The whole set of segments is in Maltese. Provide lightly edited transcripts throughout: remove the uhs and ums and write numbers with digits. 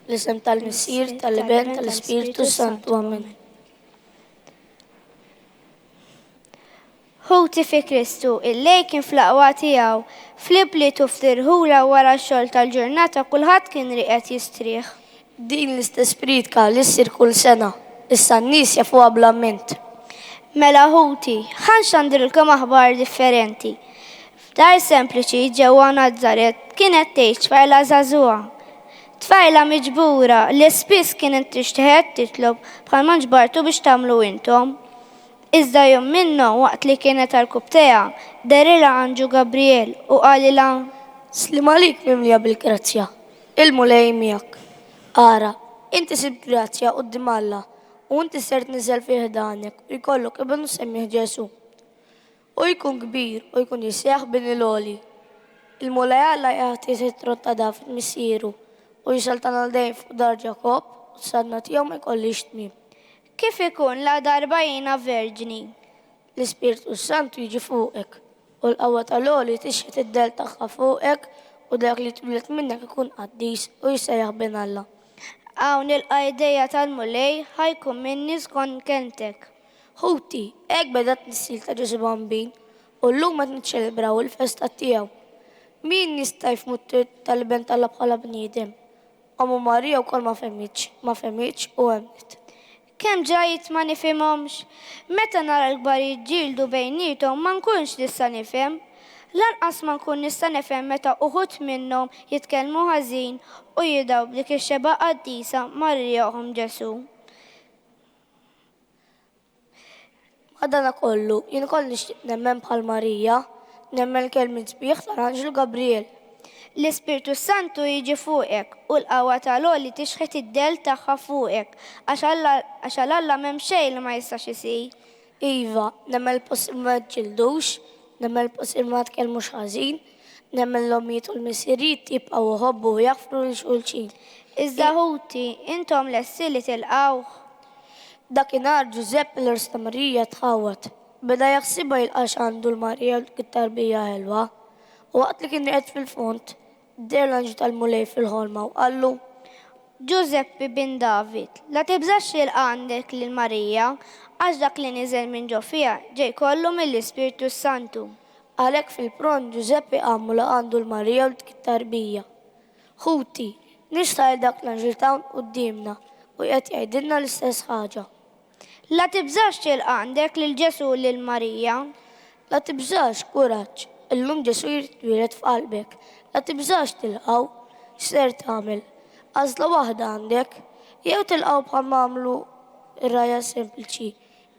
Fl-isem tal-Missier, tal-Iben, tal-Ispirtu s-Santu. Amen. Ħuti fi Kristu, il-lejl kien fl-aqwa tiegħu. Fl-ibliet u fl-irħula wara x-xogħol tal-ġurnata kulħadd kien rieqed jistrieħ. Din l-istess priedka li ssir kull sena, issa n-nies jafuha bl-amment. Mela ħuti, ħa nxandrilkom aħbar differenti. F'dar sempliċi ġewwa Nazaret kienet tgħix tfajla żagħżugħa. Tfajla miġbura li spiss kienet tixtieq titlob bħalma nġbartu biex tagħmlu intom. Iżda jum minnhom waqt li kienet għarkupptejha, dehrilha anġlu Gabriel u qalilha. Sliem għalik mimlija bil-grazzja, il-Mulej miegħek. Ara, inti sibt grazzja quddiem Alla, u inti ser tniżżel fi ħdanek u jkollok iben u ssemmih Ġesù. Hu jkun kbir u jkun jissejjaħ Bin il-Għoli. Il-Mulej Alla jagħtih it-tron ta' David missieru, u jsaltan għal dejjem fuq dar Ġakobb, u s-saltna tiegħu ma jkollhiex tmiem. Kif ikun ladarba jiena verġni? L-Ispirtu s-Santu jiġi fuqek, u l-qawwa tal-Għoli tixħet id-dell tagħha fuqek, u dak li jitwieled minnek ikun qaddis u jissejjaħ Bin Alla. Hawn il-qaddejja tal-Mulej, ħa jkun minni skont kelmtek. Ħuti, hekk beda t-tnissil ta' Ġesù Bambin u llum qed niċċelebraw il-festa tiegħu. Min jista' jifhmu t-twelid tal-Iben t'Alla bħala bniedem? Ommu Marija wkoll ma fehmitx, ma fehmitx u emmnet. Kemm ġrajjiet ma nifhimhomx! Meta nara l-kbar jiġġieldu bejniethom ma nkunx nista' nifhem. Lanqas ma nkun nista' nifhem meta uħud minnhom jitkellmu ħażin u jidgħu b'dik ix-xebgħa qaddisa ma' rjieħhom Ġesù. Madanakollu, jien ukoll nixtieq nemmen bħal Marija, nemmen l-kelmiet sbieħ tal-anġlu Gabriel. L-Ispirtu s-Santu jiġi fuqek, u l-qawwa tal-Għoli tixħet id-dell tagħha fuqek, għax għal Alla m'hemm xejn li ma jistax isir. Iva, nemmen li possibbli ma niġġieldux, nemmen li possibbli ma nitkellmux ħażin, nemmen l-ommijiet u l-missirijiet jibqgħu jħobbu u jaħfru lil xulxin. Iżda ħuti, intom lesti li tilqgħuh? Dakinhar Ġużeppi l-għors ta' Marija tħawwad. Beda jaħsibha jilqax għandu 'l Marija u dik it-tarbija ħelwa. U waqt li kien rieqed fil-fond, deher l-anġlu tal-Mulej fil-ħolma u qallu. Ġużeppi bin David, la tibżax tilqa' għandek lil Marija, għax dak li niżel minn ġo fiha ġej kollu mill-Ispirtu s-Santu. Għalhekk fil-pront Ġużeppi qam u laqa' għandu 'l Marija u 'l dik it-tarbija. Ħuti, nixtaq dak l-anġlu t'hawn quddiemna u qiegħed jgħidilna l-istess ħaġa. La tibżax tilqa' għandek lil Ġesù u lil Marija. La tibżax, kuraġġ, illum Ġesù jrid jitwieled f'qalbek. La tibżax tilqgħu. X'ser tagħmel? Għażla waħda għandek. Jew tilqgħu bħalma għamlu r-rgħajja sempliċi,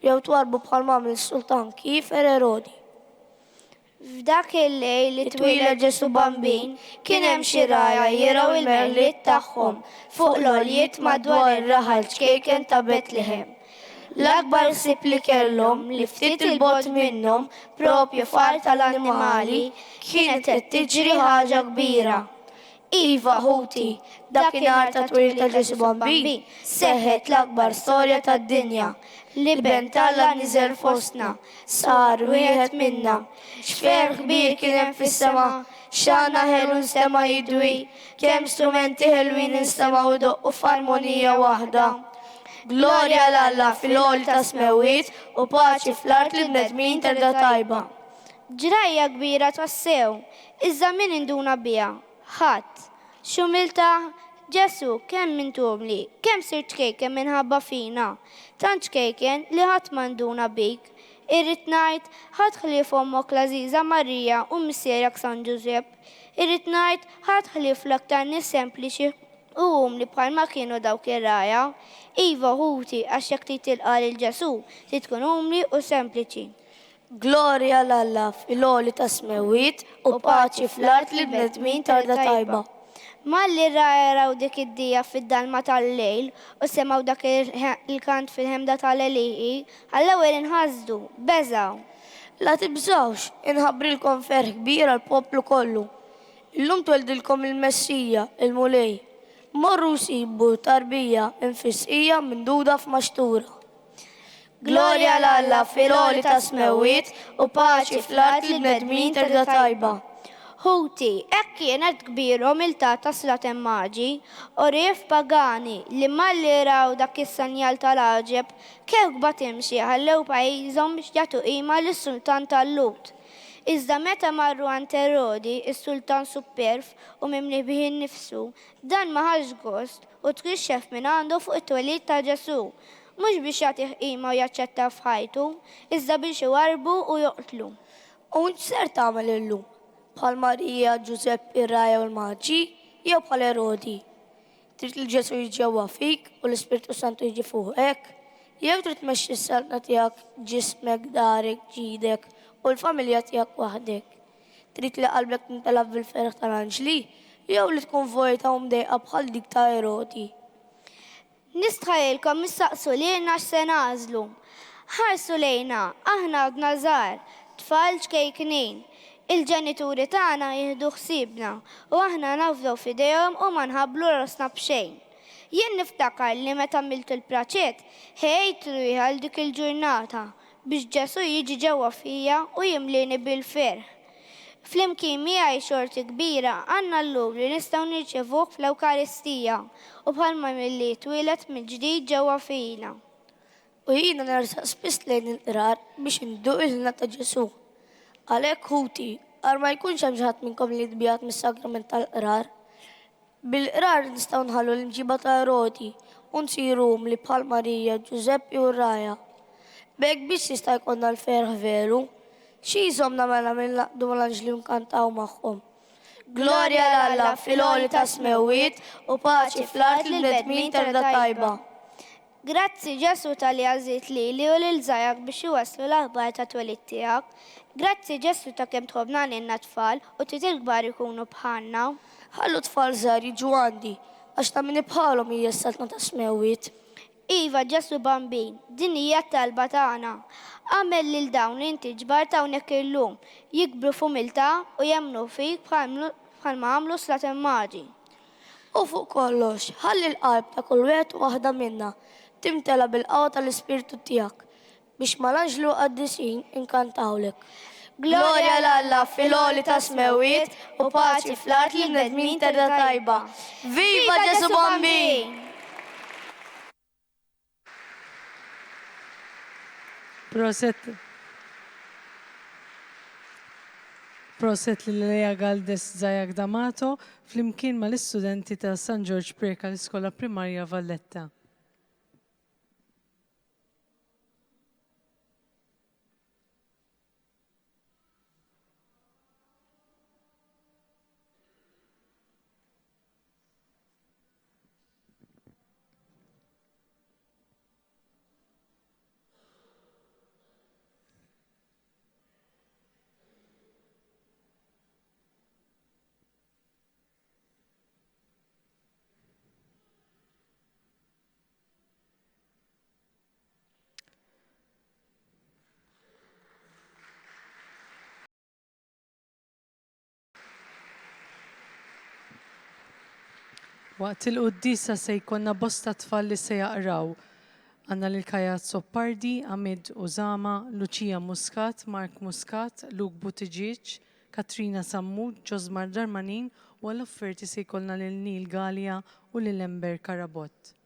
jew twarrbu bħalma għamel is-sultan kiefer Erodi. F'dak il-lejl li twieled Ġesù Bambin, kien hemm xi rgħajja jirgħu l-merħliet tagħhom fuq l-għoljiet madwar ir-raħal ċkejken ta' Betlehem. L-akbar ħsieb li kellhom li ftit 'il bogħod minnhom, proprju f'għar tal-annimali, kienet qed tiġri ħaġa kbira. Iva, ħuti, dakinhar tat-twelid ta' Ġesù Bambin seħħet l-akbar storja tad-dinja. L-Iben t'Alla niżel fostna, sar wieħed minna. X'ferħ kbir kien hemm fis-sema, x'għana ħelu nstema' jidwi, kemm strumenti ħelwin instemgħu jdoqqu f'armonija waħda. Glorja 'l Alla fil-għoli tas-smewwiet u paċi fl-art lill-bnedmin ta' rieda tajba. Ġrajja kbira tassew, iżda min induna biha? Ħadd. X'umiltà! Ġesù, kemm int umli, kemm sirt ċkejken minħabba fina! Tant ċkejken li ħadd ma nduna bik. Irrid ngħid, ħadd ħlief ommok l-għażiża Marija u missierek San Ġużepp. Irrid ngħid, ħadd ħlief l-aktar nies sempliċi u umli bħalma kienu dawk ir-rgħajja. Iva, ħuti, għax jekk trid tilqa' lil Ġesù, trid tkun umli u sempliċi. Glorja 'l Alla fil-għoli tas-smewwiet u paċi fl-art lill-bnedmin ta' rieda tajba. Malli r-rgħajja raw dik id-dija fid-dalma tal-lejl u semgħu dak il-kant fil-ħemda ta' l-għelieqi, għall-ewwel inħasdu, beżgħu. La tibżgħux, inħabbrilkom ferħ kbir għall-poplu kollu. Illum tweldilkom il-Messija, il-Mulej. Morru u sibu tarbija imfissqija minduda f'maxtura. Glorja 'l Alla fil-għoli tas-smewwiet u paċi fl-art lill-bnedmin ta' rieda tajba. Ħuti, hekk kienet kbira umiltà ta' slaten maġi, għorrief pagani, li malli raw dak is-senjal tal-għaġeb, kewkba timxi ħallew pajjiżhom biex jagħtu qima lis-sultan tal-Lhud. Iżda meta marru għand Erodi, is-sultan supperv u mimli bih innifsu, dan ma ħax gost u tkixxef minn għandu fuq it-twelid ta' Ġesù, mhux biex jagħtih qima u jaċċettah f'ħajtu, iżda biex iwarrbu u joqtlu. U int x'ser tagħmel illum? Bħal Marija, Ġużeppi, ir-rgħajja u l-maġi, jew bħal Erodi? Trid li Ġesù jiġi ġewwa fik u l-Ispirtu Santu jiġi fuqek? Jew trid tmexxi s-saltna tiegħek, ġismek, darek, ġidek, u l-familja tiegħek waħdek? Trid li qalbek timtela bil-ferħ tal-anġli, jew li tkun vojta u mdejqa bħal dik ta' Erodi? Nistħajjilkom issaqsu lilna x'se nagħżlu. Ħarsu lejna, aħna għadna żgħar, tfal ċkejknin. Il-ġenituri tagħna jieħdu ħsiebna u aħna nafdaw f'idejhom u ma nħabblu rasna b'xejn. Jien niftakar li meta għamilt il-praċett, ħejjejt ruħi għal dik il-ġurnata biex Ġesù jiġi ġewwa fija u jimlieni bil-ferħ. Flimkien miegħi xorti kbira għandna llum li nistgħu nirċevuh fl-Ewkaristija u bħalma milli jitwieled mill-ġdid ġewwa fina. U jiena nersaq spiss lejn il-qrar biex induq il-ħniena ta' Ġesù. Għalhekk, ħuti, agħar ma jkunx hemm xi ħadd minnkom li jitbiegħed mis-sagrament tal-qrar. Bil-qrar nistgħu nħallu l-imġiba ta' Erodi u nsiru umli bħal Marija, Ġużeppi u r-rgħajja. B'hekk biss jista' jkollna l-ferħ veru. Xi jżommna mela milli naqdu mal-anġli u nkantaw magħhom? Glorja 'l Alla fil-għoli tas-smewwiet u paċi fl-art lill-bnedmin ta' rieda tajba. Grazzi Ġesù talli għażilt lili u lil Zayak biex iwasslu l-aħbar tat-twelid tiegħek. Grazzi Ġesù ta' kemm tħobbna lilna t-tfal u trid il-kbar ikunu bħalna. Ħallu t-tfal żgħar jiġu għandi, għax ta' min bħalhom hija s-saltna tas-smewwiet. Iva Ġesù Bambin, din hija t-talba tagħna. Agħmel lil dawn li inti ġbart hawnhekk illum, jikbru f'umiltà u jemmnu fik bħalma għamlu s-Slaten Maġi. U fuq kollox, ħalli l-qalb ta' kull wieħed u waħda minna timtela bil-qawwa tal-Ispirtu tiegħek, biex mal-anġli u l-qaddisin inkantawlek. Glorja 'l Alla fil-għoli tas-smewwiet u paċi fl-art lill-bnedmin ta' rieda tajba. Viva Ġesù Bambin! Proset Proset lil Lea Galdes Zayak D'Amato flimkien mal-istudenti ta' San Ġorġ Preca l-Iskola Primarja Valletta. Waqt il-quddiesa se jkollna bosta tfal li se jaqraw. Għandna lil Kaja Azzopardi, Amid Usama, Lucia Muscat, Mark Muscat, Luke Buttigieg, Katrina Sammut, Josmar Darmanin u għall-offerti se jkollna lil Neil Galea u lil Amber Carabott.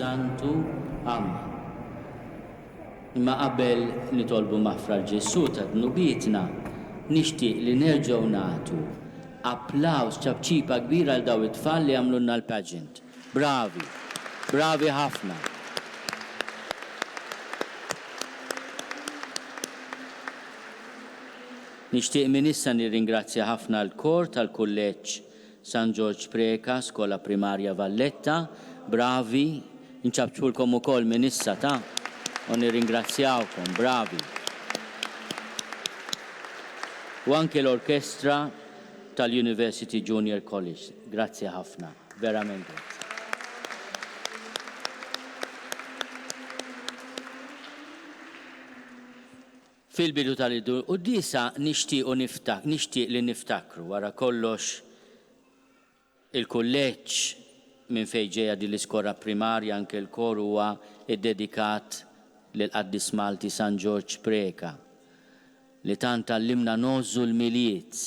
s-Santu. Amen. Imma qabel nitolbu maħfra 'l Ġesù ta' dnubietna, nixtieq li nerġgħu nagħtu applaws, ċapċipa kbira għal dawn it-tfal li għamlulna l-pageant. Bravi! Bravi ħafna! Nixtieq minn issa nirringrazzja ħafna l-kor tal-Kulleġġ San Ġorġ Preca, Skola Primarja Valletta. Bravi! Nċapċpulkom ukoll minn issa ta' u nirringrazzjawkom. Bravi! U anke l-orkestra tal-University Junior College. Grazzi ħafna. Verament grazzi. Fil-bidu tal-quddiesa nixtiequ niftak, nixtieq li niftakru, wara kollox il-kulleġġ minn fejn ġejja din l-iskora primarja anke l-kor huwa ddedikat lill-qaddis Malti San Ġorġ Preca li tant għallimna ngħożżu l-Milied.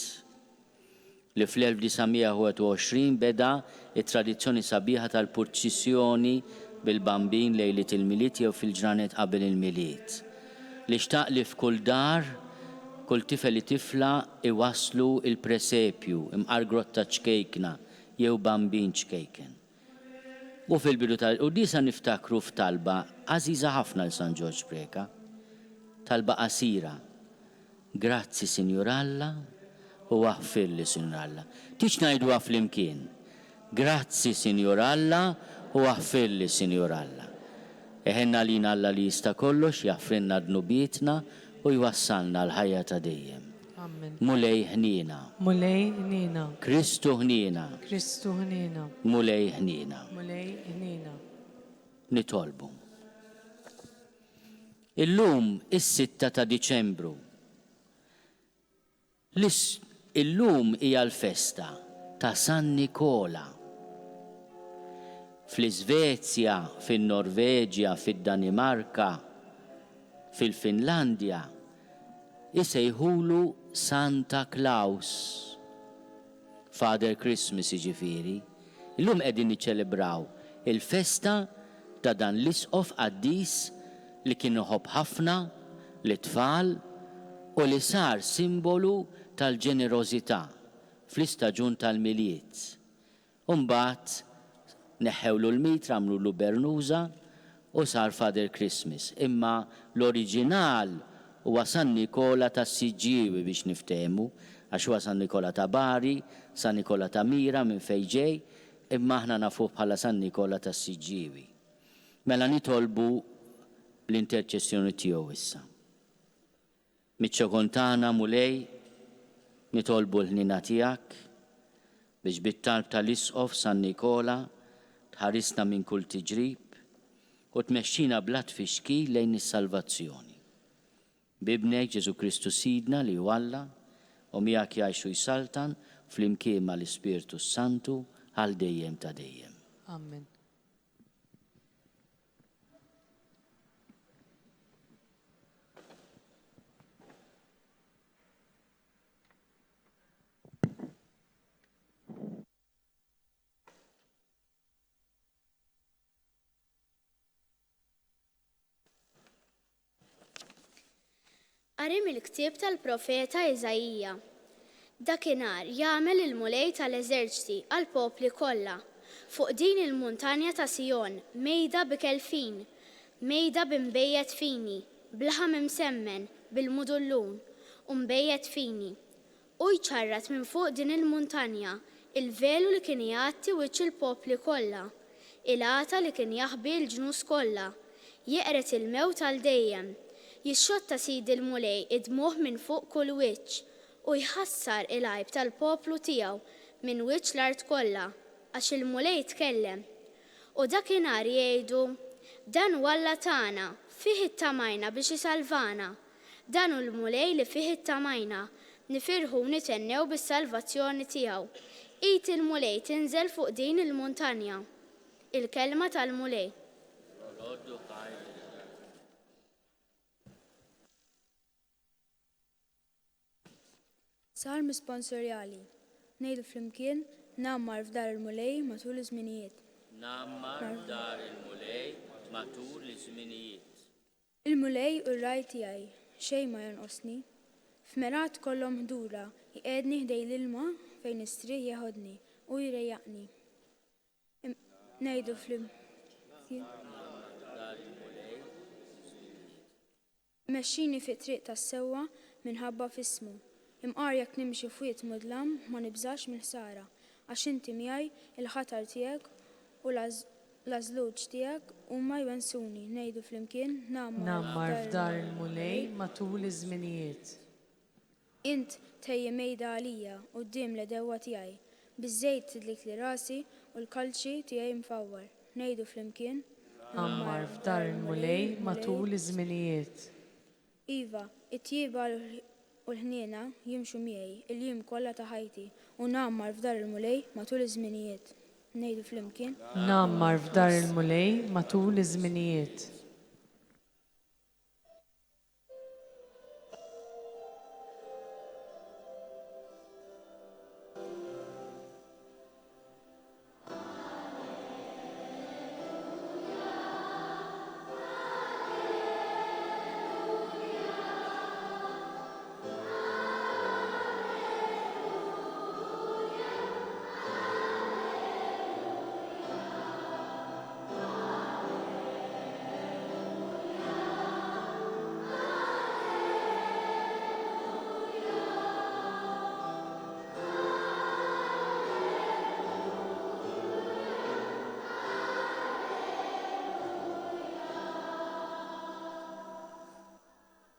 li fl-1921 beda t-tradizzjoni sabiħa tal-purċissjoni bil-Bambin lejliet il-Milied jew fil-ġranet qabel il-Milied, li xtaq li f'kull dar, kull tifel i tifla iwasslu il-presepju, imqar grotta ċkejkna jew Bambin ċkejken. U fil-bidu tal-quddiesa niftakru f'talba għażiża ħafna 'l San Ġorġ Preca, talba qasira, Grazzi Sinjur Alla u aħfirli Sinjur Alla. Tridx ngħiduha flimkien? Grazzi Sinjur Alla u aħfirli Sinjur Alla. Iħenn għalina Alla li jista' kollox jaħfrilna dnubietna u jwassalna għall-ħajja ta' dejjem. Amen. Mulej ħniena. Mulej ħniena. Kristu ħniena. Kristu ħniena. Mulej ħniena. Mulej ħniena. Nitolbu. Illum is-sitta ta' Diċembru. L-is Illum hija l-festa ta' San Nikola. Fl-Iżvezja, fin-Norveġja, fid-Danimarka, fil-Finlandja, isejħulu Santa Claus. Father Christmas jiġifieri. Illum qegħdin niċċelebraw il-festa ta' dan l-isqof qaddis li kien iħobb ħafna lit-tfal u li sar simbolu tal-ġenerożità fl-istaġun tal-Milied. U mbagħad neħħewlu l-mitra, għamlulu bernuża u sar Father Christmas. Imma l-oriġinal huwa San Nikola tas-Siġġiewi biex niftehmu, għax huwa San Nikola ta' Bari, San Nikola ta' Mira minn fejn ġej, imma aħna nafuh bħala San Nikola tas-Siġġiewi. Mela nitolbu l-interċessjoni tiegħu issa. Miċ-ċokon tagħna, Mulej, nitolbu l-ħniena tiegħek, biex bit-talb tal-Isqof San Nikola tħarisna minn kull tiġrib u tmexxina bla tfixkil lejn is-salvazzjoni. B'Ibnek Ġesù Kristu Sidna li hu Alla, u miegħek jgħix u jsaltan flimkien mal-Ispirtu s-Santu għal dejjem ta' dejjem. Amen. Qari mill-ktieb tal-profeta Iżaija. Dakinhar jagħmel il-Mulej tal-eżerċti għall-popli kollha, fuq din il-muntanja ta' Sijon, mejda b'ikel fin, mejda bi nbejjed fini, b'laħam imsemmen, bil-mudullun, u nbejjed fini. Hu jċarrat minn fuq din il-muntanja l-velu li kien igħatti wiċċ il-popli kollha, il-għata li kien jaħbi l-ġnus kollha. Jeqred il-mewt għal dejjem. Jixxotta Sidi l-Mulej id-dmugħ minn fuq kull wiċċ, u jħassar il-għajb tal-poplu tiegħu minn wiċċ l-art kollha, għax il-Mulej tkellem. U dakinhar jgħidu, Dan hu Alla tagħna, fih ittamajna biex isalvana. Dan hu l-Mulej li fih ittamajna, nifirħu u nithennew bis-salvazzjoni tiegħu. Id il-Mulej tinżel fuq din il-muntanja. Il-Kelma tal-Mulej. Salm Sponsorjali, Ngħidu flimkien, Ngħammar f'dar il-Mulej matul iż-żminijiet. Ngħammar f'dar il-Mulej matul iż-żminijiet. Il-Mulej hu r-ragħaj tiegħi, xejn ma jonqosni. F'mergħat kollhom ħdura, jqegħedni ħdejn l-ilma fejn nistrieħ jeħodni, hu jrejjaqni. Ngħidu flimkien. Imexxini fit-triq tas-sewwa minħabba f'ismu. Imqar jekk nimxi f'wied mudlam ma nibżax mill-ħsara, għax inti miegħi, il-ħatar tiegħek u l-għażluġ tiegħek huma jwensuni. Ngħidu flimkien, Ngħammar Ngħammar f'dar il-Mulej matul iż-żminijiet. Int tħejji mejda għalija quddiem l-għedewwa tiegħi. Biż-żejt tidlikli rasi u l-kalċi tiegħi mfawwar. Ngħidu flimkien. Għammar f'dar il-Mulej matul iż-żminijiet. Iva, it-tjieba u l-ħniena jimxu miegħi il-jiem kollha ta' ħajti, u ngħammar f'dar il-Mulej matul iż-żminijiet. Ngħidu flimkien. Ngħammar f'dar il-Mulej matul iż-żminijiet.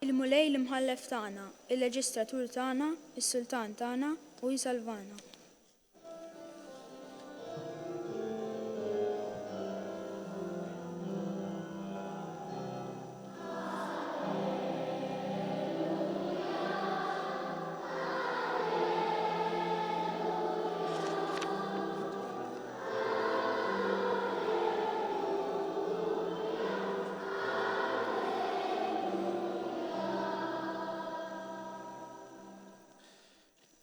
Il-Mulej l-Imħallef tagħna, il-Leġistratur tagħna, is-Sultan tagħna, hu jsalvana.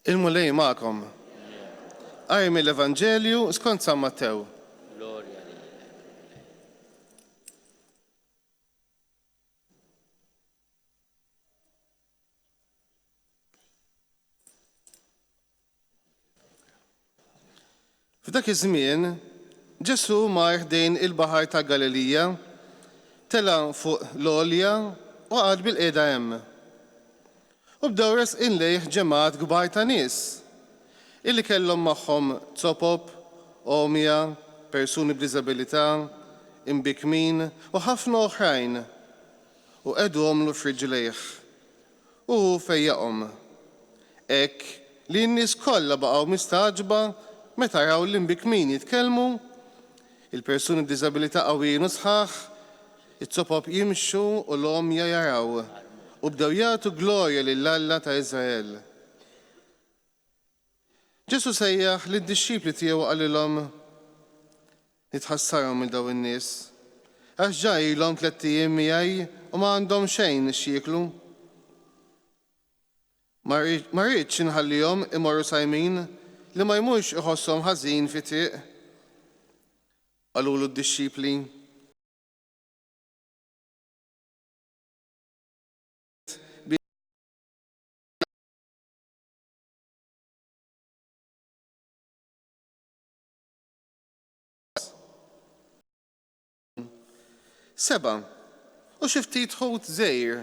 Il-Mulej magħkom. Qari mill-Evanġelju skont San Mattew. Glorja lilek, Mulej. F'dak iż-żmien, Ġesù mar ħdejn il-Baħar ta' Galilija, tela' fuq l-għolja u qagħad bilqiegħda hemm. U bdew resqin lejh ġemgħat kbar ta' nies, illi kellhom magħhom zopop, għomja, persuni b'diżabilità, imbikkmin u ħafna oħrajn, u qegħduhomlu f'riġlejh. U hu fejjaqhom. Hekk li n-nies kollha baqgħu mistagħġba meta raw l-imbikkmin jitkellmu, il-persuni b'diżabilità qawwijin u sħaħ, iz-zopop jimxu u l-għomja jaraw, u bdew jagħtu glorja lil Alla ta' Iżrael. Ġesù sejjaħ lid-dixxipli tiegħu u qalilhom, Nitħassarhom minn dawn in-nies, għax ġa ilhom tlett ijiem miegħi u ma għandhom xejn x'jieklu. Ma rridx inħallihom imorru sajmin li ma jmurx iħosshom ħażin fit-triq. Qalulu d-dixxipli. Seba', u xi ftit ħut żgħir.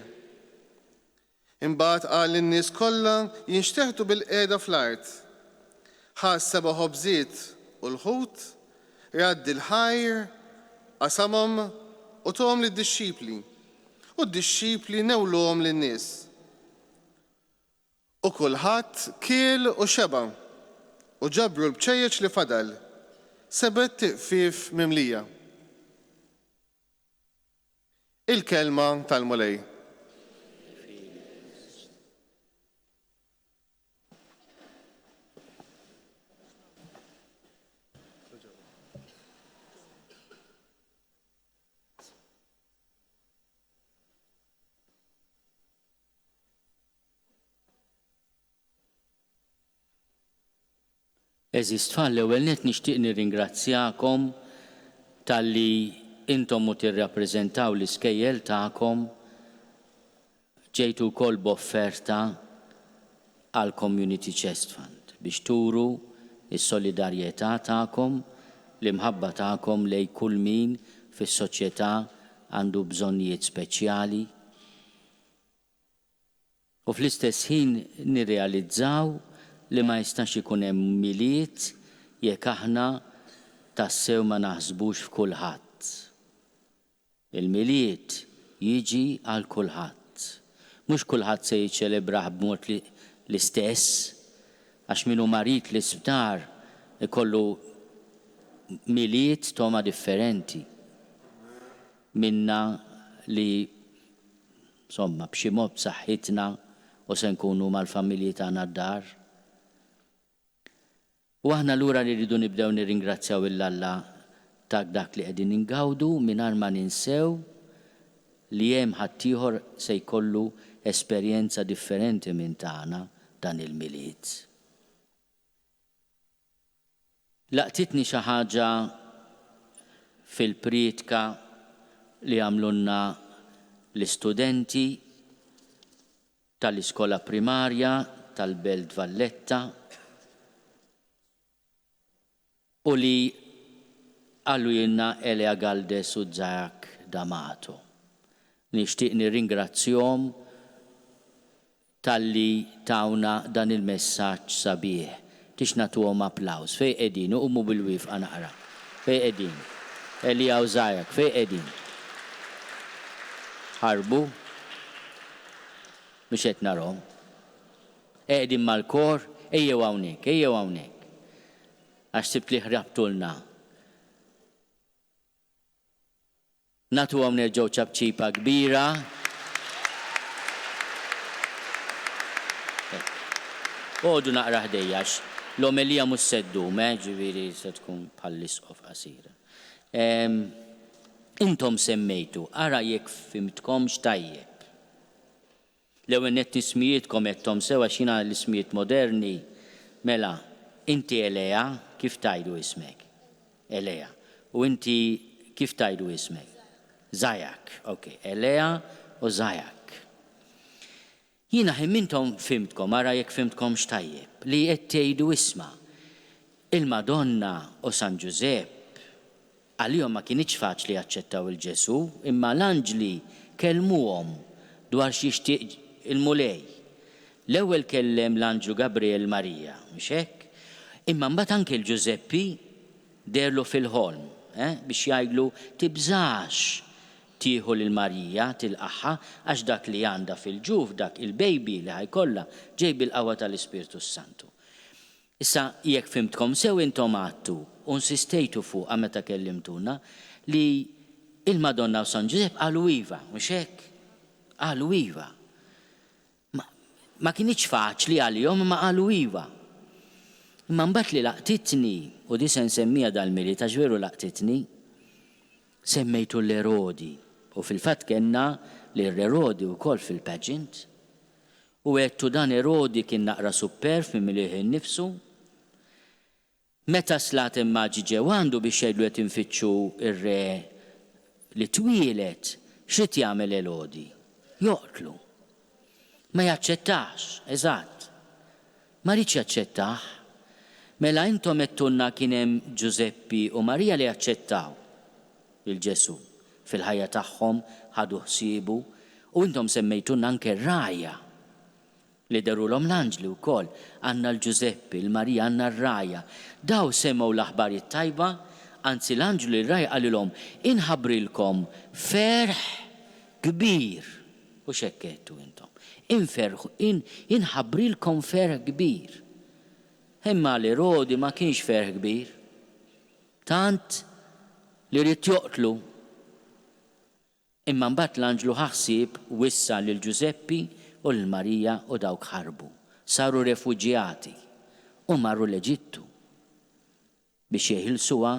Imbagħad qal lin-nies kollha jinxteħtu bilqiegħda fl-art. Ħa s-seba' ħobżiet u l-ħut, radd il-ħajr, qasamhom u tahom lid-dixxipli, u d-dixxipli newluhom lin-nies. U kulħadd kiel u xeba', u ġabru l-bċejjeċ li fadal, sebgħet iqfief mimlija. Il-Kelma tal-Mulej. Għeżież tfal, l-ewwel nett nixtieq nirringrazzjakom. talli intom u tirrappreżentaw l-iskejjel tagħkom ġejtu wkoll b'offerta għall-Community Chest Fund biex turu s-solidarjetà tagħkom, l-imħabba tagħkom lejn kull min fis-soċjetà għandu bżonnijiet speċjali. U fl-istess ħin nirrealizzaw li ma jistax ikun hemm Milied jekk aħna tassew ma naħsbux f'kulħadd. Il-Milied jiġi għal kulħadd. Mhux kulħadd se jiċċelebrah b'mod l-istess, għax min hu marid l-isptar ikollu Milied togħma differenti minna li insomma b'xi mod b'saħħitna u se nkunu mal-familji tagħna d-dar. U aħna allura li rridu nibdew nirringrazzjaw 'il Alla ta' dak li qegħdin ingawdu mingħajr ma ninsew li hemm ħaddieħor se jkollu esperjenza differenti minn tagħna dan il-Milied. Laqtitni xi ħaġa fil-prietka li għamlulna l-istudenti tal-Iskola Primarja tal-Belt Valletta u li qalulna Elea Galdes u Zayak D'Amato. Nixtieq nirringrazzjhom talli tawna dan il-messaġġ sabiħ. Tix nagħtuhom applawż. Fejn qegħdin? Iqumu bil-wieqfa naqra. Fejn qegħdin? Elea u Zayak, fejn qegħdin? Ħarbu? Mhux qed narhom. Qegħdin mal-kor? Ejjew hawnhekk, ejjew hawnhekk. Għax sibt li ħrabtulna. Nagħtuhom nerġgħu ċapċipa kbira. Hekk. Oqogħdu naqra ħdejja għax l-omelija mhux se ddum, eh, ġifieri se tkun bħall-isqof qasira. Ehm, intom semmejtu, ara jekk fhimtkomx tajjeb. L-ewwel nett ismijietkom għedthom sew għax jiena l-ismijiet moderni, mela, inti Elea, kif tgħidu ismek? Elea. U inti kif tgħidu ismek? Zayak. Ok, Elea u Zayak. Jiena ħin m'intom fhimtkom, ara jekk fhimtkomx tajjeb, li qed tgħidu isma', il-Madonna u San Ġużepp Għalihom ma kinitx faċli jaċċettaw 'il Ġesù, imma l-anġli kellmuhom dwar x'jixtieq il-Mulej. L-ewwel kellem l-anġlu Gabriel Marija, mhux hekk? Imma mbagħad anke 'l Ġużeppi deherlu fil-ħolm, eh, biex jgħidlu tibżax tieħu lil Marija, tilqagħha, għax dak li għandha fil-ġuf, dak il-baby li ħa jkollha, ġej bil-qawwa tal-Ispirtu s-Santu. Issa, jekk fhimtkom sew intom għadtu u nsistejtu fuqha meta kellimtuna li il-Madonna u San Ġużepp qalu iva, mhux hekk? Qalu iva. Ma, ma kinitx faċli għalihom imma qalu iva. Imma mbagħad li laqtitni, u di se nsemmiha dal-Milied għax veru laqtitni, semmejtu l-Erodi u fil-fatt kellna lil Erodi wkoll fil-pageant. U għedtu dan Erodi kien naqra supperv minn milih innifsu. Meta s-slaten maġi ġew għandu biex jgħidlu qed infittxu r-re li twieled, x'ried jagħmel Elodi? Joqtlu. Ma jaċċettahx, eżatt. Ma riedx jaċċettah. Mela intom għedtulna kien hemm Ġużeppi u Marija li aċċettaw lil Ġesù fil-ħajja tagħhom, ħadu ħsiebu, u intom semmejtulna anke r-rgħajja li dherulhom l-anġli wkoll. Għandna 'l Ġużeppi, 'l Marija, għandna r-rgħajja. Daw semgħu l-aħbar it-tajba, anzi l-anġlu lir-rgħajja qalilhom, Inħabbrilkom ferħ kbir. Hux hekk għedtu intom. Inferrħu, in, inħabbrilkom ferħ kbir. Imma għal Erodi ma kienx ferħ kbir. Tant li ried joqtlu. Imma mbagħad l-anġlu ħa ħsieb wissa lil Ġużeppi u lil Marija u dawk ħarbu. Saru refuġjati u marru l-Eġittu biex jeħilsuha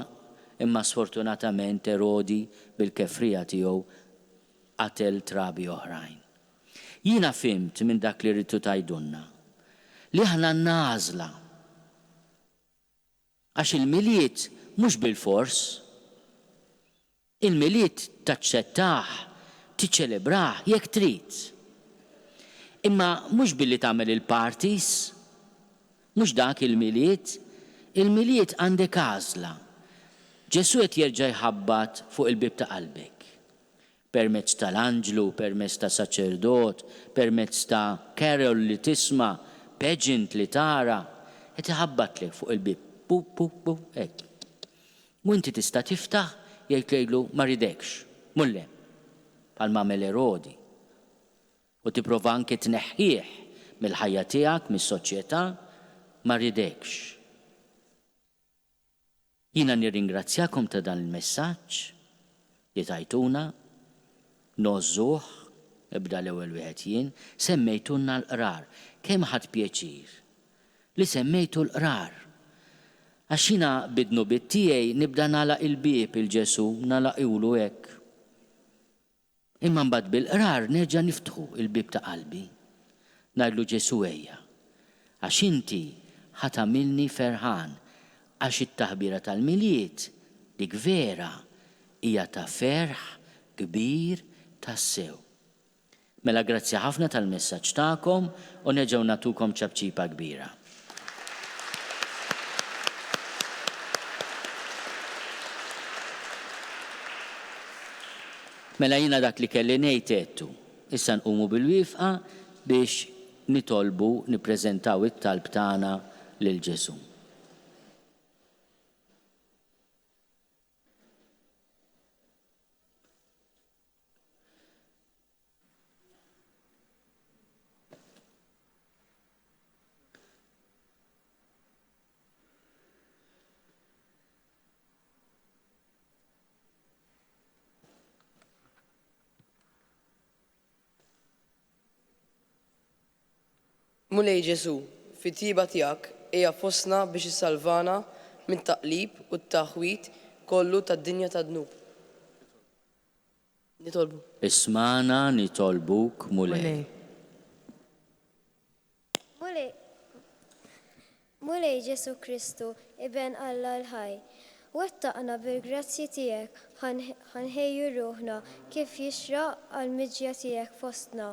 imma sfortunatament Erodi bil-kefrija tiegħu qatel trabi oħrajn. Jiena fhimt minn dak li ridtu tgħidulna li aħna għandna għażla. Għax il-Milied mhux bilfors. Il-Milied taċċettah, tiċċelebrah jekk trid. Imma mhux billi tagħmel il-parties. Mhux dak il-Milied. Il-Milied għandek għażla. Ġesù qed jerġa' jħabbat fuq il-bieb ta' qalbek. Permezz tal-anġlu, permezz ta' saċerdot, permezz ta' carol li tisma', pageant li tara, qed iħabbatlek fuq il-bieb, pu pu pu, hekk. U inti tista' tiftaħ jew tgħidlu ma rridekx, mur 'l hemm, bħalma għamel Erodi. U tipprova anki tneħħih mill-ħajja tiegħek, mis-soċjetà, ma rridekx. Jiena nirringrazzjakom ta' dan il-messaġġ li tajtuna, ngħożżuh, nibda l-ewwel wieħed jien, semmejtulna l-qrar. Kemm ħadt pjaċir li semmejtu l-qrar. Għax jiena bid-dnubiet tiegħi nibda nagħlaq il-bieb 'il Ġesù, nagħlaqhulu hekk. Imma mbagħad bil-qrar nerġa' niftħu l-bieb ta' qalbi. Ngħidlu Ġesù ejja, għax inti ħa tagħmilni ferħan, għax it-taħbira tal-Milied, dik vera, hija ta' ferħ kbir tassew. Mela grazzi ħafna tal-messaġġ tagħkom u nerġgħu nagħtukom ċapċipa kbira. Mela jiena dak li kelli ngħid għedtu. Issa nqumu bil-wieqfa biex nitolbu, nippreżentaw it-talb tagħna lil Ġesù. Mulej Ġesù, fit-tjieba tiegħek ejja fostna biex issalvana mit-taqlib u t-taħwid kollu tad-dinja tad-dnub. Nitolbu. Ismagħna nitolbuk, Mulej. Mulej, Mulej Ġesù Kristu, Iben Alla l-ħaj, wettaqna bil-grazzji tiegħek ħa nħejju ruħna kif jixraq għall-miġja tiegħek fostna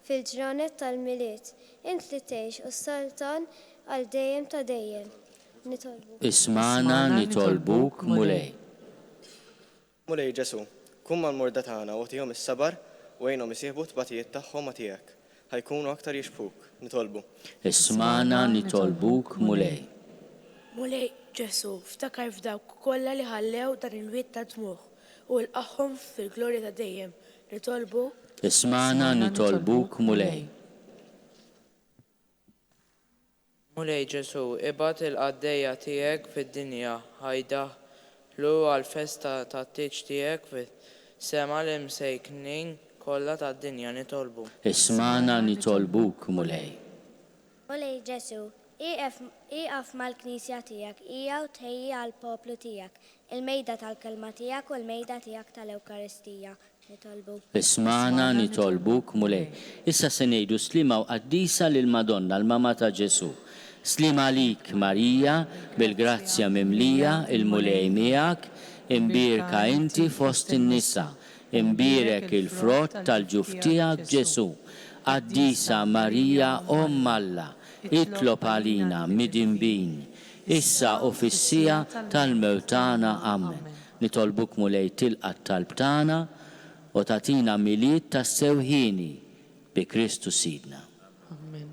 fil-ġranet tal-Milied, int li tgħix u ssaltan għal dejjem ta' dejjem. Nitolbuk. Ismagħna nitolbuk, Mulej. Mulej Ġesù, kun mal-morda tagħna u agħtihom is-sabar u għinhom isieħbu t-tbatijiet tagħhom ma' tiegħek, ħa jkunu aktar jixbhuk. Nitolbu. Ismagħna nitolbuk, Mulej. Mulej Ġesù, ftakar f'dawk kollha li ħallew dan il-wied ta' dmugħ u ilqagħhom fil-glorja ta' dejjem. Nitolbu. Ismagħna nitolbuk, Mulej. Mulej Ġesù, ibgħat il-qaddejja tiegħek fid-dinja ħa jdaħħlu għall-festa tat-tieġ tiegħek fis-sema l-imsejknin kollha tad-dinja. Nitolbu. Ismagħna nitolbuk, Mulej. Mulej Ġesù, ieqef ieqaf mal-Knisja tiegħek hija u tħejji għall-poplu tiegħek il-mejda tal-Kelma tiegħek u l-mejda tiegħek tal-Ewkaristija. Nitolbu. Ismagħna nitolbuk Mulej. Issa se ngħidu Sliema u Qaddisa lill-Madonna, l-Mama ta' Ġesù. Sliema għalik Marija, bil-grazzja mimlija, il-Mulej miegħek, imbierka inti fost in-nisa, imbierek il-frott tal-ġuf tiegħek Ġesù. Qaddisa Marija Omm Alla, itlob għalina midinbin, issa u fis-siegħa tal-mewt tagħna. Amen. Nitolbuk Mulej tilqa' t-talb tagħna u tagħtina Milied tassew hieni bi Kristu Sidna. Amen.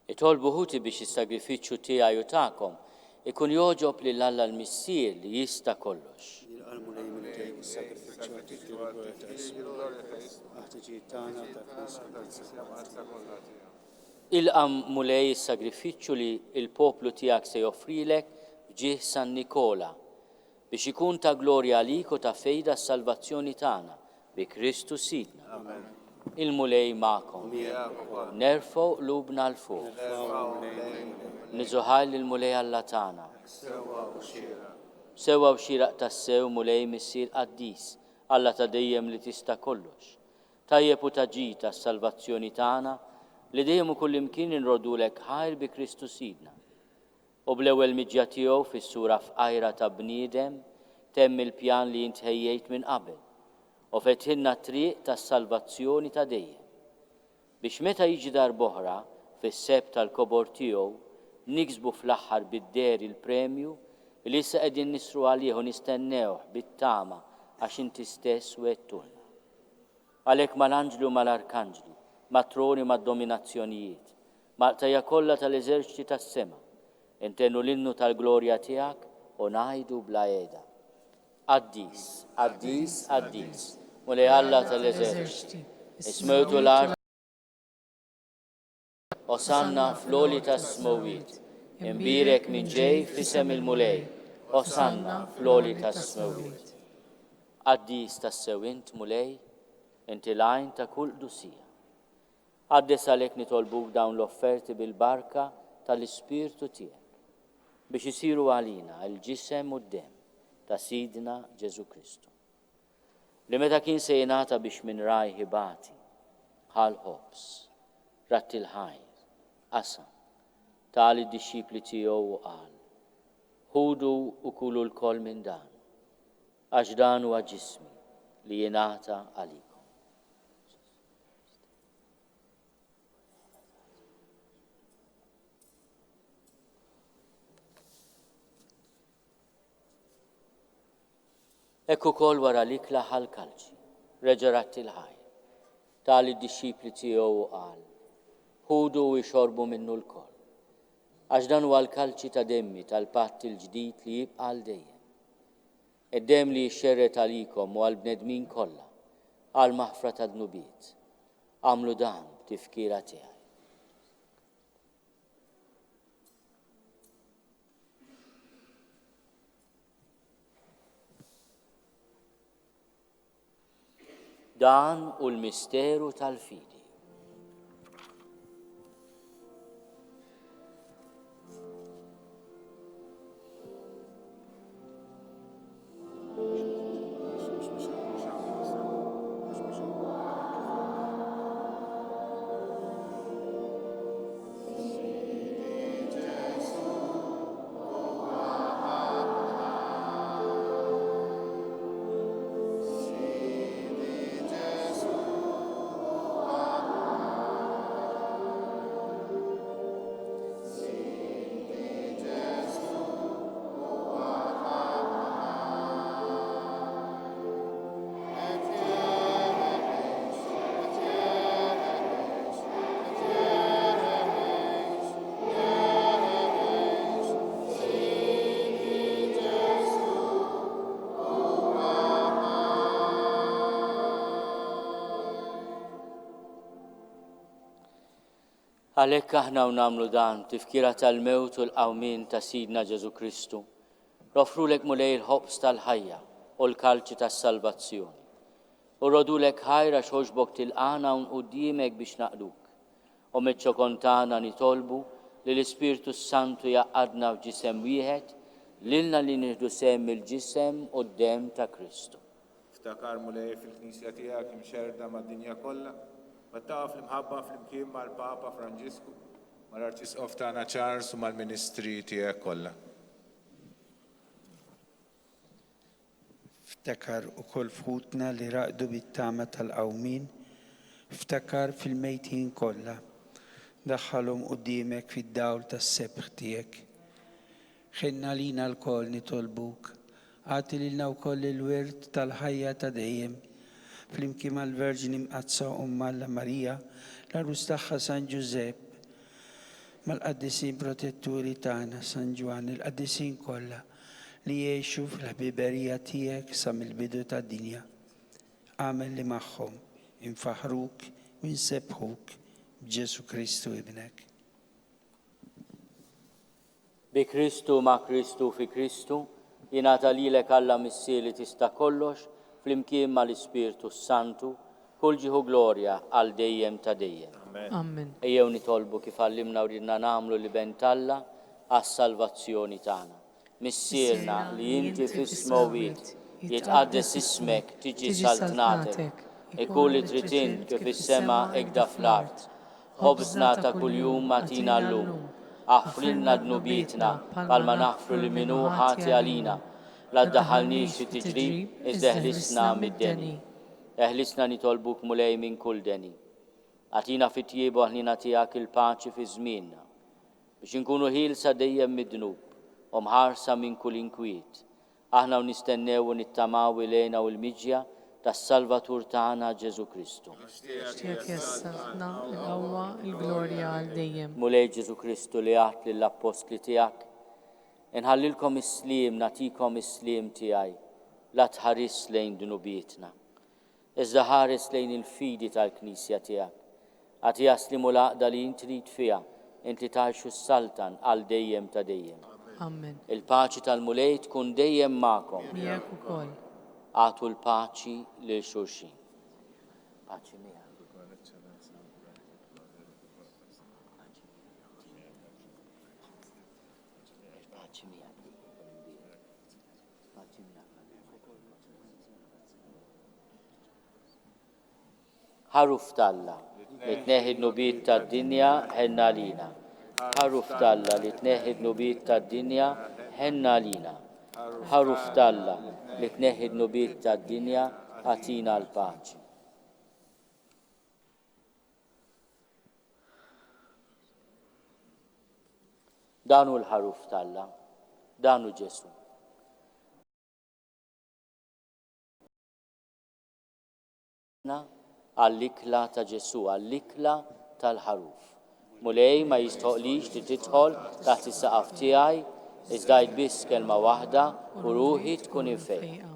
Itolbu ħuti biex is-sagrifiċċju tiegħi u tagħkom ikun jogħġob lil Alla l-Missier li jista' kollox. Jilqa' l-Mulej minn idejk is-sagrifiċċju għat-tifħir u l-glorja ta' ismu, għall-ħtiġijiet tagħna u tal-Knisja Mqaddsa kollha tiegħu. Ilqa' Mulej is-sagrifiċċju li l-poplu tiegħek se joffrilek f'ġieħ San Nikola, biex ikun ta' glorja għalik u ta' fejda għas-salvazzjoni tagħna, bi Kristu Sidna. Amen. Il-Mulej magħkom. U miegħek ukoll. Nerfgħu qlubna 'l fuq. Nerfgħuhom lejn il-Mulej. Niżu ħajr lill-Mulej Alla tagħna. Hekk sewwa u xieraq. Sewwa u xieraq tassew, Mulej Missier qaddis, Alla ta' dejjem li tista' kollox. Tajjeb u ta' ġid għas-salvazzjoni tagħna li dejjem u kullimkien inroddulek ħajr bi Kristu Sidna. U bl-ewwel miġja tiegħu fis-sura fqajra ta' bniedem temm il-pjan li int ħejjejt minn qabel, u fetħilna t-triq tas-salvazzjoni ta' dejjem. Biex meta jiġi darb'oħra, fis-sebħ tal-kobor tiegħu, niksbu fl-aħħar bid-dehri l-premju li issa qegħdin nisru għalih u nistennewh bit-tama għax inti stess wegħdtulna. Għalhekk mal-anġli u mal-arkanġli, mat-troni u mad-dominazzjonijiet, mal-qtajja' kollha tal-eżerċti tas-sema, intennu l-innu tal-glorja tiegħek u ngħidu bla heda, Qaddis, qaddis, qaddis, Mulej Alla tal-eżerċti, is-smewt u l-art Osanna fl-għoli tas-smewwiet, imbierek min ġej f'isem il-Mulej, Osanna fl-għoli tas-smewwiet. Qaddis tassew int, Mulej, inti l-għajn ta' kull qdusija. Qaddes għalhekk nitolbuk dawn l-offerti bil-barka tal-Ispirtu tiegħek, biex isiru għalina l-ġisem u d-demm ta' Sidna Ġesù Kristu, li meta kien se jingħata biex minn rajh ibati, ħa l-ħobż, radd il-ħajr, qasam, ta lid-dixxipli tiegħu u qal, Ħudu u kulu lkoll minn dan, għax dan huwa ġismi li jingħata għalikom. Hekk ukoll wara l-ikla ħa l-kalċi, reġa' radd il-ħajr, ta lid-dixxipli tiegħu u qal, Ħudu u ixorbu minnu lkoll, għax dan huwa l-kalċi ta' demmi tal-patt il-ġdid li jibqa' għal dejjem. Id-demm li jixxerred għalikom u għall-bnedmin kollha, għall-maħfra tad-dnubiet. Agħmlu dan b'tifkira tiegħi. Dan hu l-misteru tal-fidi. Għalhekk aħna u nagħmlu dan b'tifkira tal-mewt u l-qawmien ta' Sidna Ġesù Kristu, noffrulek Mulej il-ħobż tal-ħajja u l-kalċi tas-salvazzjoni. U rrodulek ħajr għax għoġbok tilqagħna hawn quddiemek biex naqduk. U miċ-ċokon tagħna nitolbu li l-Ispirtu s-Santu jgħaqqadna f'ġisem wieħed, lilna li nieħdu sehem mill-ġisem u d-demm ta' Kristu. Ftakar, Mulej, fil-Knisja tiegħek imxerrda mad-dinja kollha, wettaqha fl-imħabba flimkien mal-Papa Franġisku, mal-Arċisqof tagħna Charles u mal-ministri tiegħek kollha. Ftakar ukoll f'ħutna li raqdu bit-tama tal-qawmien, ftakar fil-mejtin kollha. Daħħalhom quddiemek fid-dawl tas-sebħ tiegħek. Ħenn għalina lkoll nitolbuk, agħti lilna wkoll il-wirt tal-ħajja ta' dejjem, flimkien mal-Verġni Mqaddsa Omm Alla Marija, l-għarus tagħha San Ġużepp. Mal-qaddisin protetturi tagħna, San Ġwann, il-qaddisin kollha li jgħixu fil-ħbiberija tiegħek sa mill-bidu tad-dinja. Agħmel li magħhom infaħħruk u nsebbħuk b'Ġesù Kristu Ibnek. Bi Kristu, ma' Kristu u fi Kristu, jingħata lilek Alla Missier li tista' kollox, flimkien mal-Ispirtu s-Santu, kull ġieħ u glorja għal dejjem ta' dejjem. Amen. Ejjew nitolbu kif għallimna u ridna nagħmlu l-Iben t'Alla għas-salvazzjoni tagħna. Missierna li inti fis-smewwiet, jitqaddes ismek, tiġi saltnatek, ikun li trid int kif fis-sema hekda fl-art. Ħobżna ta' kuljum agħtina llum. Aħfrilna dnubietna bħalma naħfru lil min hu ħati għalina. La ddaħħalniex fi tiġrib, iżda eħlisna mid-deni. Eħlisna nitolbuk Mulej minn kull deni. Agħtina fit-tjieba u l-ħniena tiegħek il-paċi fi żmienna, biex inkunu ħielsa dejjem mid-dnub u mħarsa minn kull inkwiet, aħna u nistennew u nittamaw il-hena u l-miġja tas-Salvatur tagħna Ġesù Kristu. Għax tiegħek hija s-saltna, il-qawwa, il-glorja għal dejjem. Mulej Ġesù Kristu li għedt lill-appostli tiegħek, Inħallilkom is-sliem, nagħtikom is-sliem tiegħi, la tħarisx lejn dnubietna, iżda ħares lejn il-fidi tal-Knisja tiegħek. Agħtiha s-sliem u l-għaqda li int trid fiha, int li tgħix u ssaltan għal dejjem ta' dejjem. Amen. Il-paċi tal-Mulej tkun dejjem magħkom. Miegħek ukoll. Agħtu l-paċi lil xulxin. Paċi miegħek. Il-paċi miegħek. Paċi miegħek. Ħaruf t'Alla, li tneħħi d-dnubiet tad-dinja, ħenn għalina. Ħaruf t'Alla, li tneħħi d-dnubiet tad-dinja, ħenn għalina. Ħaruf t'Alla, li tneħħi d-dnubiet tad-dinja, agħtina l-paċi. Dan hu l-Ħaruf t'Alla, dan hu Ġesù. Għall-ikla ta' Ġesù, għall-ikla tal-Ħaruf. Mulej, ma jistħoqlix li tidħol taħt is-saqaf tiegħi, iżda għid biss kelma waħda u ruħi tkun imfejqa.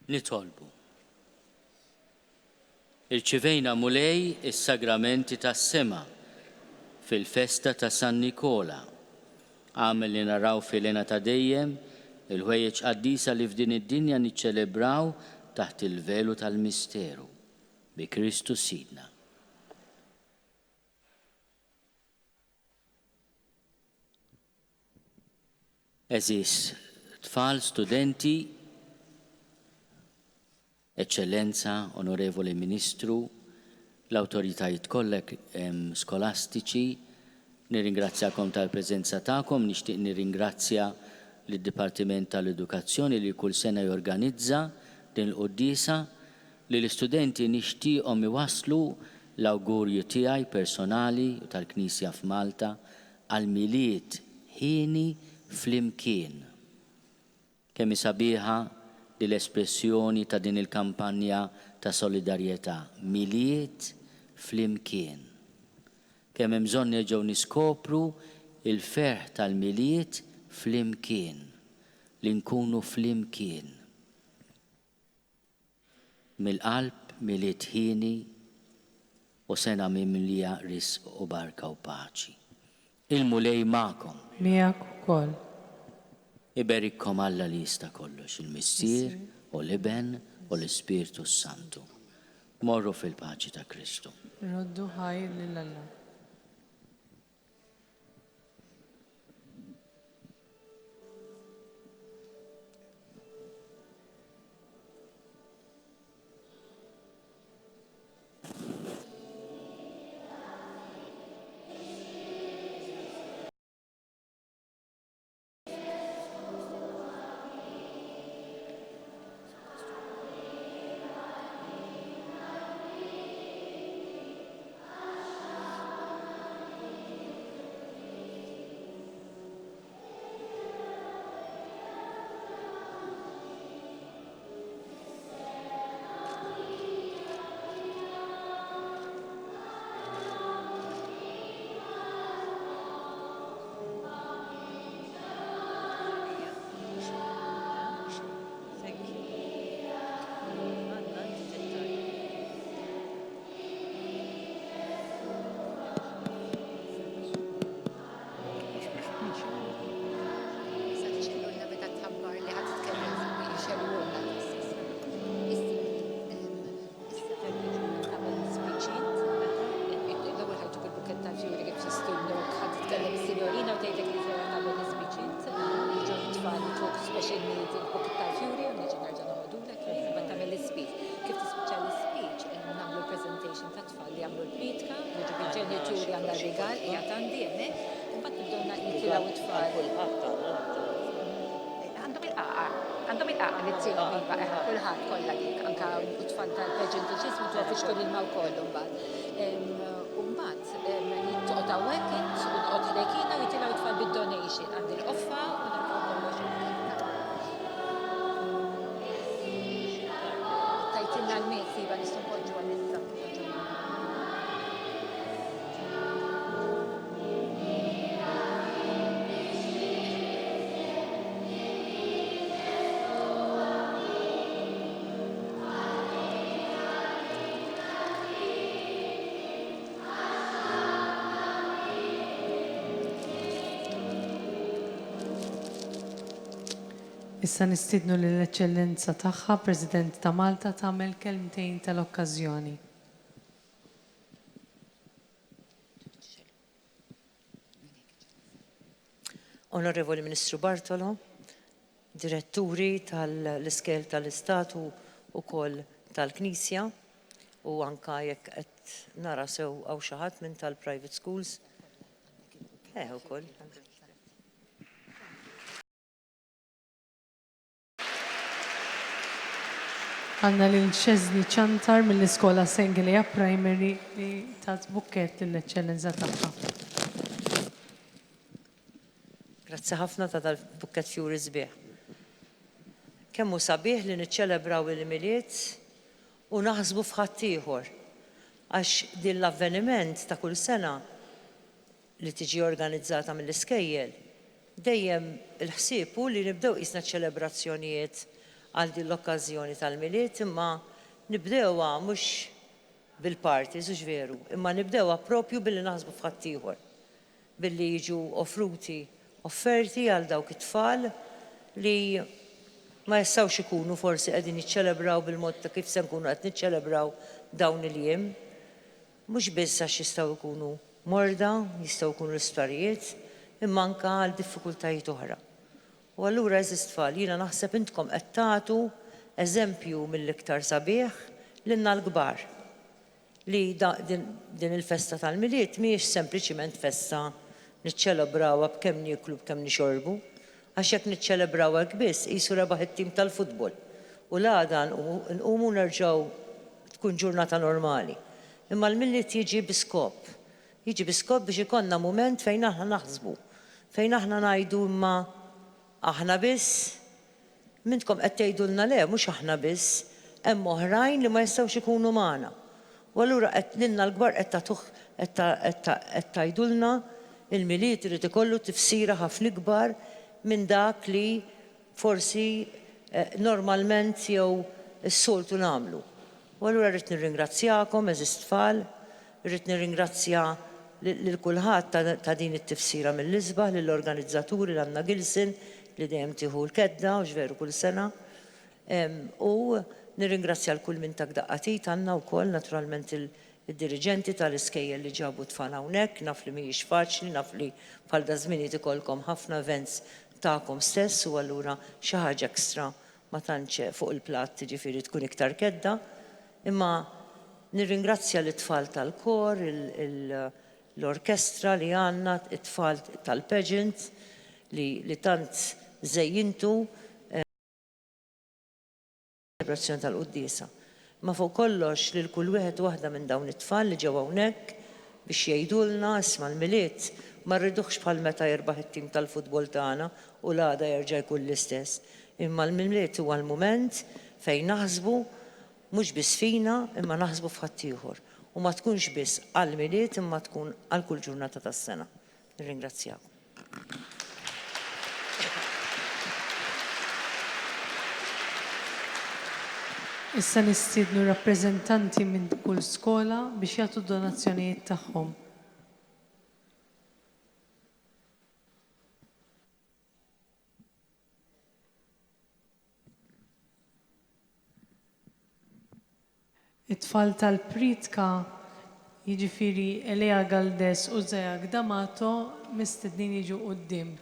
Nitolbu. Irċivejna Mulej is-sagramenti tas-sema fil-festa ta' San Nikola. Agħmel li naraw fil-hena ta' dejjem il-ħwejjeġ qaddisa li f'din id-dinja niċċelebraw taħt il-velu tal-misteru. Bi Kristu Sidna. Għeżież tfal, studenti, Eċċellenza, Onorevoli Ministru, l-awtoritajiet kollha skolastiċi, nirringrazzjakom tal-preżenza tagħkom, nixtieq nirringrazzja lid-Dipartiment tal-Edukazzjoni li kull sena jorganizza din il-quddiesa, Lill-istudenti nixtieqhom iwasslu l-awgurju tiegħi personali u tal-Knisja f'Malta għal Milied hieni flimkien. Kemm hi sabiħa din l-espressjoni ta' din il-kampanja ta' solidarjetà, Milied flimkien. Kemm hemm bżonn nerġgħu niskopru l-ferħ tal-Milied flimkien, li nkunu flimkien. Mill-qalb Milied hieni u sena mimlija risq u barka u paċi. Il-Mulej magħkom. Miegħek ukoll. Iberikkom Alla li jista' kollox, il-Missier u l-Iben u l-Ispirtu s-Santu. Morru fil-paċi ta' Kristu. Nroddu ħajr lil Alla. Issa nistiednu lill-Eċċellenza Tagħha, President ta' Malta, tagħmel kelmtejn tal-okkażjoni. Onorevoli Ministru Bartolo, Diretturi tal-Iskejjel tal-Istat u wkoll tal-Knisja u anke jekk qed nara sew hawn xi ħadd minn tal-private schools. Eh ukoll. Għandna lil Chesney Ciantar mill-iskola Senglea Primary li tat bukkett lill-Eċċellenza tagħha. Grazzi ħafna ta' dal-bukkett fjuri sbieħ. Kemm hu sabiħ li niċċelebraw il-Milied u naħsbu f'ħaddieħor. Għax din l-avveniment ta' kull sena li tiġi organizzata mill-iskejjel, dejjem il-ħsieb hu li nibdew qisna ċ-ċelebrazzjonijiet. għal din l-okkażjoni tal-Milied imma nibdewha mhux bil-parties, hux veru, imma nibdewha proprju billi naħsbu f'ħaddieħor, billi jiġu offruti offerti għal dawk it-tfal li ma jistgħux ikunu forsi qegħdin jiċċelebraw bil-mod ta' kif se nkunu qed niċċelebraw dawn il-jiem. Mhux biss għax jistgħu jkunu morda, jistgħu jkunu l-isptarijiet, imma anke għal diffikultajiet oħra. U allura għeżież tfal, jiena naħseb intkom qed tagħtu eżempju mill-iktar sabiħ lilna l-kbar, li din il-festa tal-Milied mhijiex sempliċiment festa niċċelebrawha b'kemm nieklu b'kemm nixorbu, għax jekk niċċelebraw hekk biss qisu rebaħ it-tim tal-futbol u l-għada nqumu u nerġgħu tkun ġurnata normali. Imma l-Milied jiġi bi skop. Jiġi bi skop biex ikollna mument fejn aħna naħsbu, fejn aħna ngħidu imma aħna biss? M'intkom qed tgħidulna le, mhux aħna biss, hemm oħrajn li ma jistgħux ikunu magħna. U allura qed lilna l-kbar qed tagħtuh qed qed tgħidulna il-Milied irid ikollu tifsira ħafna ikbar minn dak li forsi normalment jew is-soltu nagħmlu. U allura rrid nirringrazzjakom, għeżież tfal, irrid nirringrazzja lil kulħadd ta' din it-tifsira mill-isbaħ, lill-organizzaturi, 'l Anna Gilson li dejjem tieħu l-kedda, hux veru kull sena. U nirringrazzja 'l kull min tak daqqa t'id, Anna wkoll, naturalment id-diriġenti tal-iskejjel li ġabu t-tfal hawnhekk, naf li mhijiex faċli, naf li bħal daż-żminijiet ikollkom ħafna events tagħkom stess u allura xi ħaġa extra ma tantx fuq il-platt jiġifieri tkun iktar kedda. Imma nirringrazzja lit-tfal tal-kor, l-orkestra li għandna, it-tfal tal-pageant li tant żejjintu. Ċelebrazzjoni tal-quddiesa. Imma fuq kollox lil kull wieħed u waħda minn dawn it-tfal li ġew hawnhekk biex jgħidulna, isma' l-Milied ma rriduhx bħal meta jirbaħ it-tim tal-futbol tagħna u l-għada jerġa' jkun l-istess. Imma l-Milied huwa l-mument fejn naħsbu mhux biss fina imma naħsbu f'ħaddieħor. U ma tkunx biss għall-Milied imma tkun għal kull ġurnata tas-sena. Nirringrazzjakom. Issa nistiednu rappreżentanti minn kull skola biex jagħtu d-donazzjonijiet tagħhom. It-tfal tal-Priedka, jiġifieri Elea Galdes u Zayak D'Amato mistednin jiġu quddiem.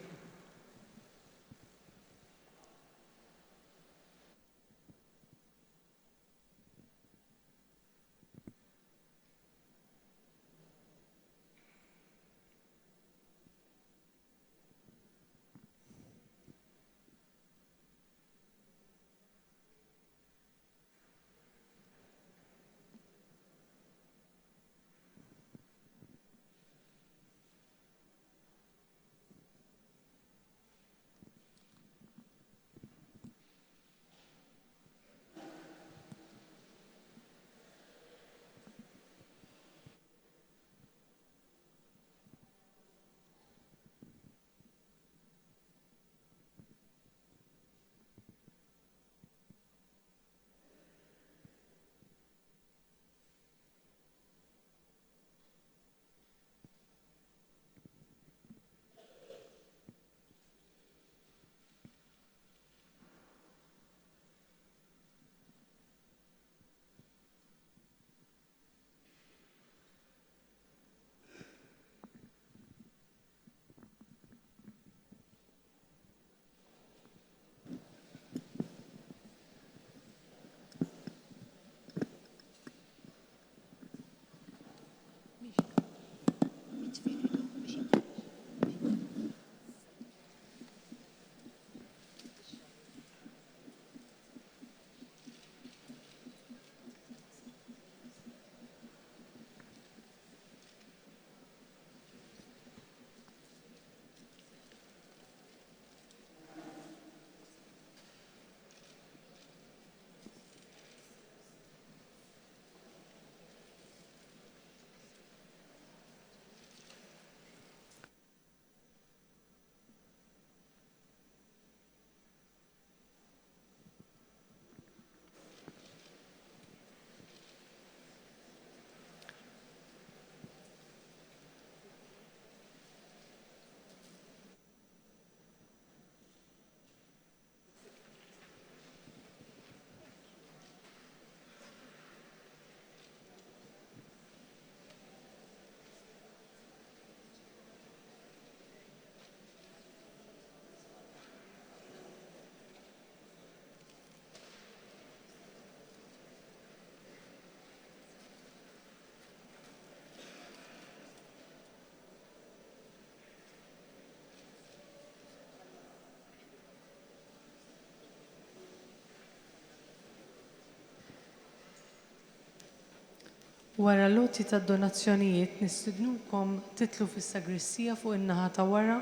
Wara l-għoti tad-donazzjonijiet nistidnukom titlu fis-sagristija fuq in-naħa ta' wara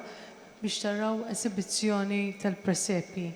biex taraw esibizzjoni tal-presepji.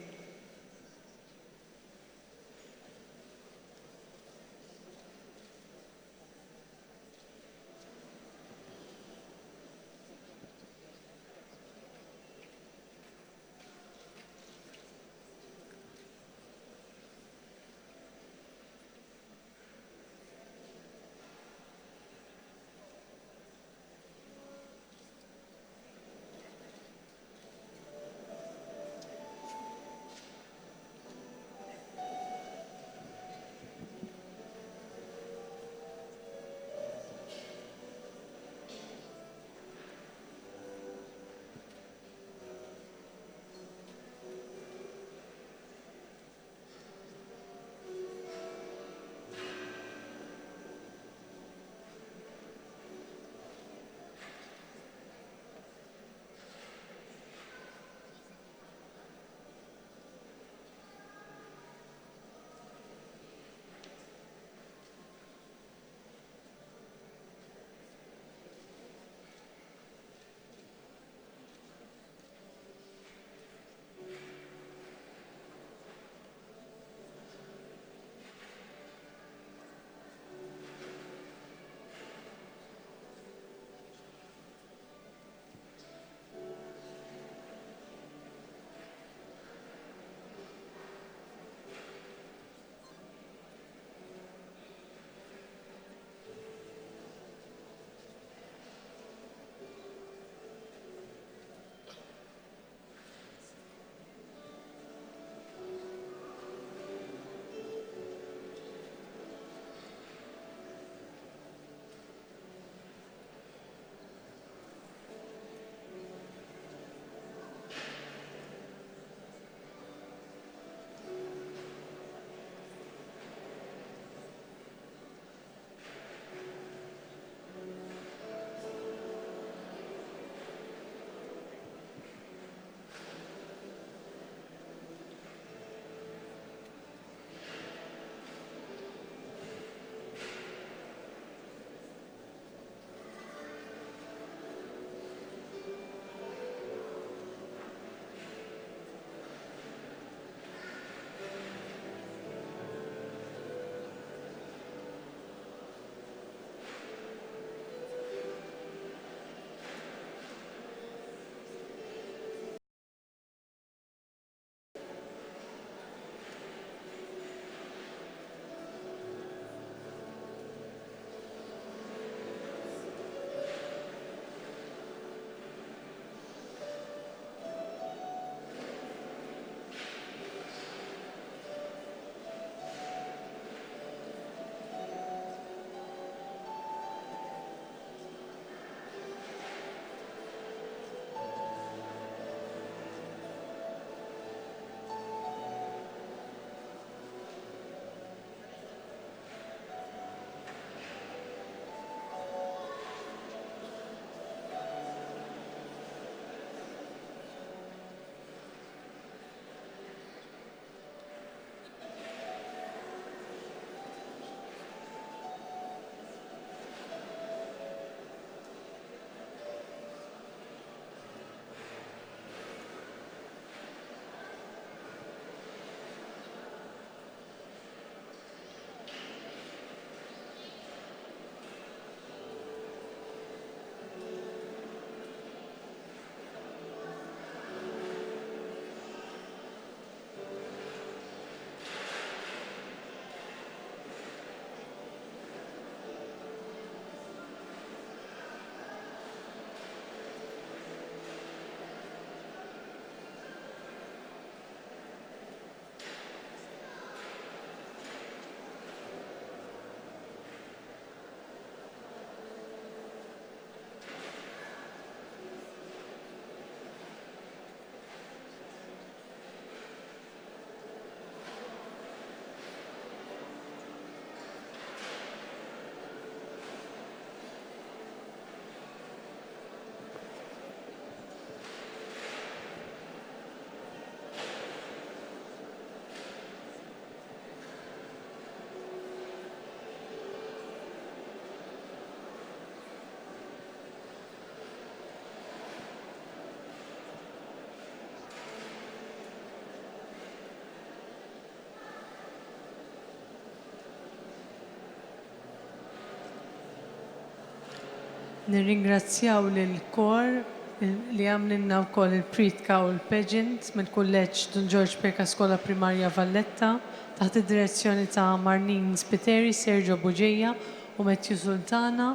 Nirringrazzjaw lill-kor li għamlilna wkoll il-prietka u l-pageant mill-Kulleġġ Dun Ġorġ Preca Skola Primarja Valletta taħt id-direzzjoni ta' Marlene Spiteri, Sergio Bugeja u Matthew Sultana,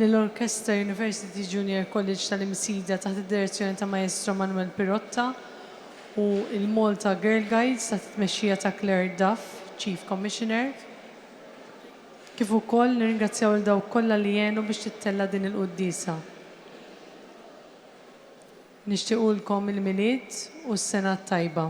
lill-Orkestra University Junior College tal-Imsida taħt id-direzzjoni ta' Maestro Manuel Pirotta u l-Malta Girl Guides taħt it-tmexxija ta' Claire Duff, Chief Commissioner. Kif ukoll nirringrazzjaw lil dawk kollha li għenu biex tittella' din il-quddiesa. Nixtiequlkom il-Milied u s-Sena t-Tajba.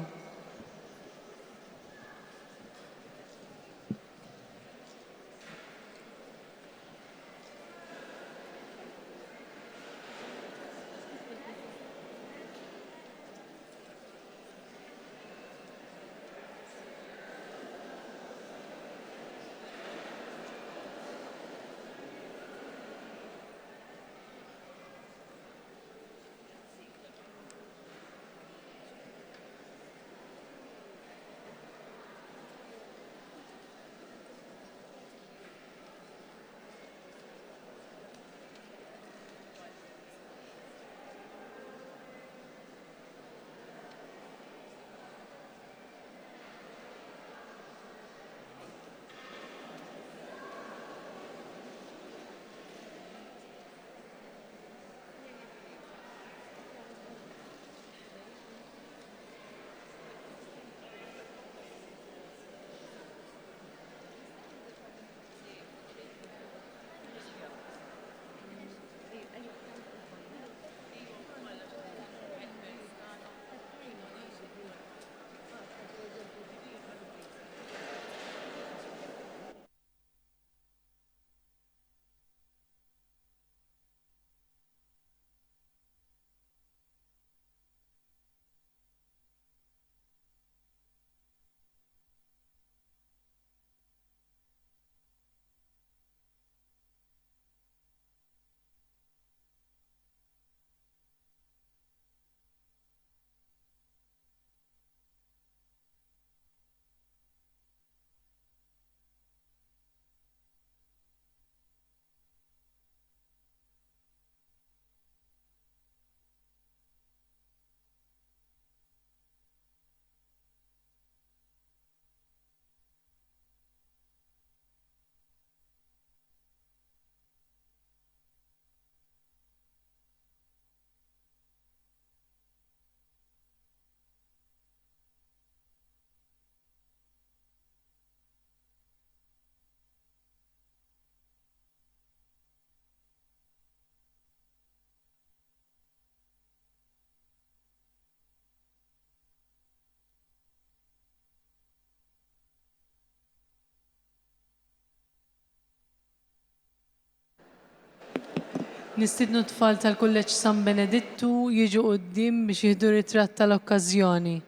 Nistiednu t-tfal tal-Kulleġġ San Benedittu jiġu quddiem biex jieħdu ritratt tal-okkażjoni.